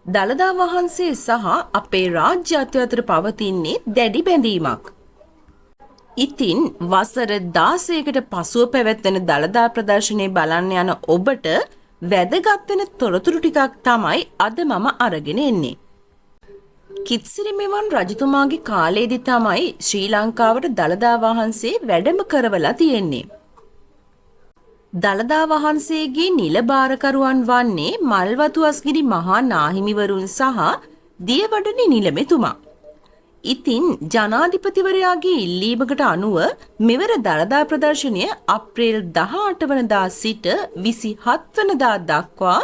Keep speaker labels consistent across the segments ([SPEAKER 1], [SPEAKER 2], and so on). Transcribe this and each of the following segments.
[SPEAKER 1] දළදා වහන්සේ සහ අපේ රාජ්‍යත්වය අතර පවතින්නේ දැඩි බැඳීමක්. ඉතින් වසර 16කට පසුව පැවැත්වෙන දළදා ප්‍රදර්ශනය බලන්න යන ඔබට වැදගත් වෙන තොරතුරු ටිකක් තමයි අද මම අරගෙන එන්නේ. කිත්සිරි මෙවන් රජතුමාගේ කාලේදී තමයි ශ්‍රී ලංකාවට දළදා වහන්සේ වැඩම කරවලා තියෙන්නේ. දළදා වහන්සේගේ නිල භාරකරුවන් වන්නේ මල්වතු අස්ගිරි මහා නාහිමිවරුන් සහ දියවඩන නිලමෙතුමා. ඉතින් ජනාධිපතිවරයාගේ ඉල්ලීමකට අනුව මෙවර දළදා ප්‍රදර්ශනය අප්‍රේල් 18 වනදා සිට 27 වනදා දක්වා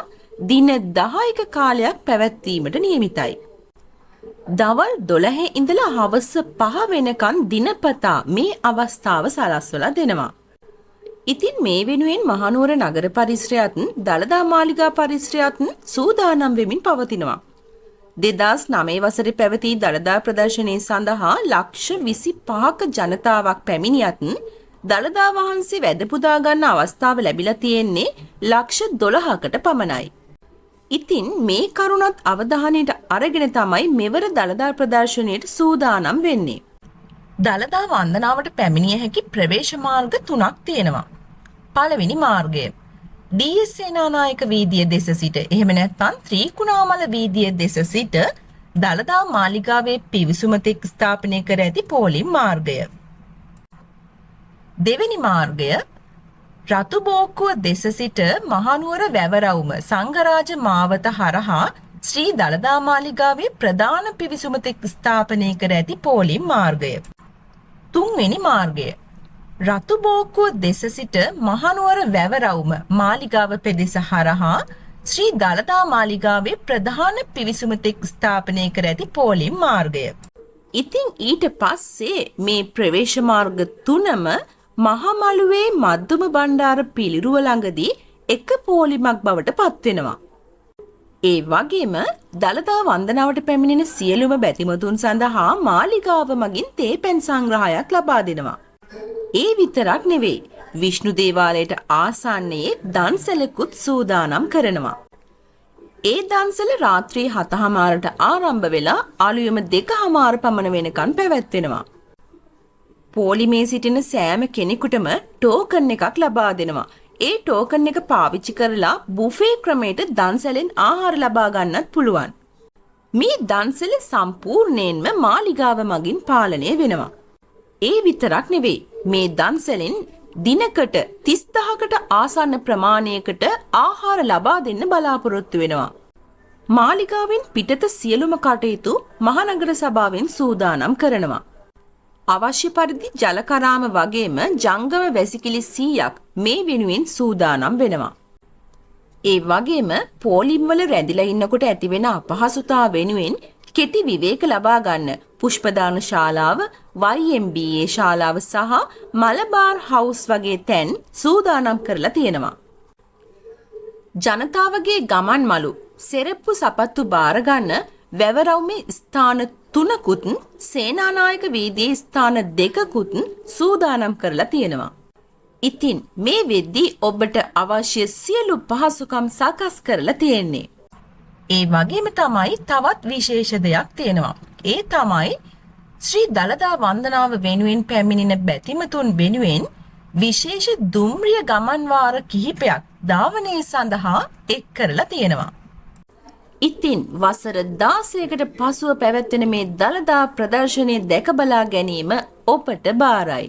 [SPEAKER 1] දින 10ක කාලයක් පැවැත්වීමට නියමිතයි. දවල් 12 ඉඳලා හවස 5 වෙනකන් දිනපතා මේ අවස්ථාව සලස්වලා දෙනවා. ඉතින් මේ වෙනුවෙන් මහනුවර නගර පරිසරයත් දළදා මාලිගා පරිසරයත් සූදානම් වෙමින් පවතිනවා. 2009 වසරේ පැවති දළදා ප්‍රදර්ශනය සඳහා ලක්ෂ 25ක ජනතාවක් පැමිණියත් දළදා වහන්සේ වැද පුදා ගන්න අවස්ථාව ලැබිලා තියෙන්නේ ලක්ෂ 12කට පමණයි. ඉතින් මේ කරුණත් අවධානයට අරගෙන තමයි මෙවර දළදා ප්‍රදර්ශනයට සූදානම් වෙන්නේ. දළදා වන්දනාවට පැමිණිය හැකි ප්‍රවේශ මාර්ග තුනක් තියෙනවා. පළවෙනි මාර්ගය ඩී.එස්. සේනානායක වීදිය දෙස සිට, එහෙම නැත්නම් ත්‍රිකුණාමල වීදිය දෙස සිට දළදා මාලිගාවේ පිවිසුම තෙක් ස්ථාපනය කර ඇති පෝලිම් මාර්ගය. දෙවෙනි මාර්ගය රතුබෝක්කුව දෙස සිට මහනුවර වැවරවුම සංඝරාජ මාවත හරහා ශ්‍රී දළදා මාලිගාවේ ප්‍රධාන පිවිසුම තෙක් ස්ථාපනය කර ඇති පෝලිම් මාර්ගය. තුන්වෙනි මාර්ගය රතුබෝක්කුව දෙස සිට මහනුවර වැවරවුම මාලිගාව පෙදෙස හරහා ශ්‍රී දළදා මාලිගාවේ ප්‍රධාන පිවිසුම තෙක් ස්ථාපනය කර ඇති පෝලිම් මාර්ගය. ඉතින් ඊට පස්සේ මේ ප්‍රවේශ මාර්ග තුනම මහමළුවේ මද්දුම බණ්ඩාර පිළිරුව ළඟදී එක පෝලිමක් බවට පත්වෙනවා. ඒ වගේම දළදා වන්දනාවට පැමිණෙන සියලුම බැතිමතුන් සඳහා මාලිගාව මගින් තේ පැන් සංග්‍රහයක් ලබා දෙනවා. ඒ විතරක් නෙවෙයි, විෂ්ණු දේවාලයට ආසන්නයේ දන්සලකුත් සූදානම් කරනවා. ඒ දන්සල රාත්‍රී 7:30ට ආරම්භ වෙලා අලුයම 2:30 පමණ වෙනකන් පැවැත්වෙනවා. පෝලිමේ සිටින සෑම කෙනෙකුටම ටෝකන් එකක් ලබා දෙනවා. ඒ ටෝකන් එක පාවිච්චි කරලා බුෆේ ක්‍රමයට දන්සලෙන් ආහාර ලබා ගන්නත් පුළුවන්. මේ දන්සල සම්පූර්ණයෙන්ම මාලිගාව මගින් පාලනය වෙනවා. ඒ විතරක් නෙවෙයි, මේ දන්සලෙන් දිනකට 30,000කට ආසන්න ප්‍රමාණයකට ආහාර ලබා දෙන්න බලාපොරොත්තු වෙනවා. මාලිගාවෙන් පිටත සියලුම කටයුතු මහනගර සභාවෙන් සූදානම් කරනවා. අවශ්‍ය පරිදි ජලකරාම වගේම ජංගම වැසිකිලි 100ක් මේ වෙනුවෙන් සූදානම් වෙනවා. ඒ වගේම පෝලිම් වල රැඳිලා ඉන්නකොට ඇතිවෙන අපහසුතා වෙනුවෙන් කෙටි විවේක ලබා ගන්න පුෂ්පදාන ශාලාව, YMBA ශාලාව සහ මලබාර් හවුස් වගේ තැන් සූදානම් කරලා තියෙනවා. ජනතාවගේ ගමන් මලු සෙරෙප්පු සපත්තු බාරගන්න වැවරවුමේ ස්ථාන තුනකුත් සේනානායක වීදියේ ස්ථාන දෙකකුත් සූදානම් කරලා තියෙනවා. ඉතින් මේ වෙද්දී ඔබට අවශ්‍ය සියලු පහසුකම් සකස් කරලා තියෙන්නේ. ඒ වගේම තමයි තවත් විශේෂ දෙයක් තියෙනවා. ඒ තමයි ශ්‍රී දළදා වන්දනාව වෙනුවෙන් පැමිණෙන බැතිමතුන් වෙනුවෙන් විශේෂ දුම්රිය ගමන් වාර කිහිපයක් ධාවනය සඳහා එක් කරලා තියෙනවා. ඉතින් වසර 16කට පසුව පැවැත්වෙන මේ දළදා ප්‍රදර්ශනය දැක බලා ගැනීම ඔබට බාරයි.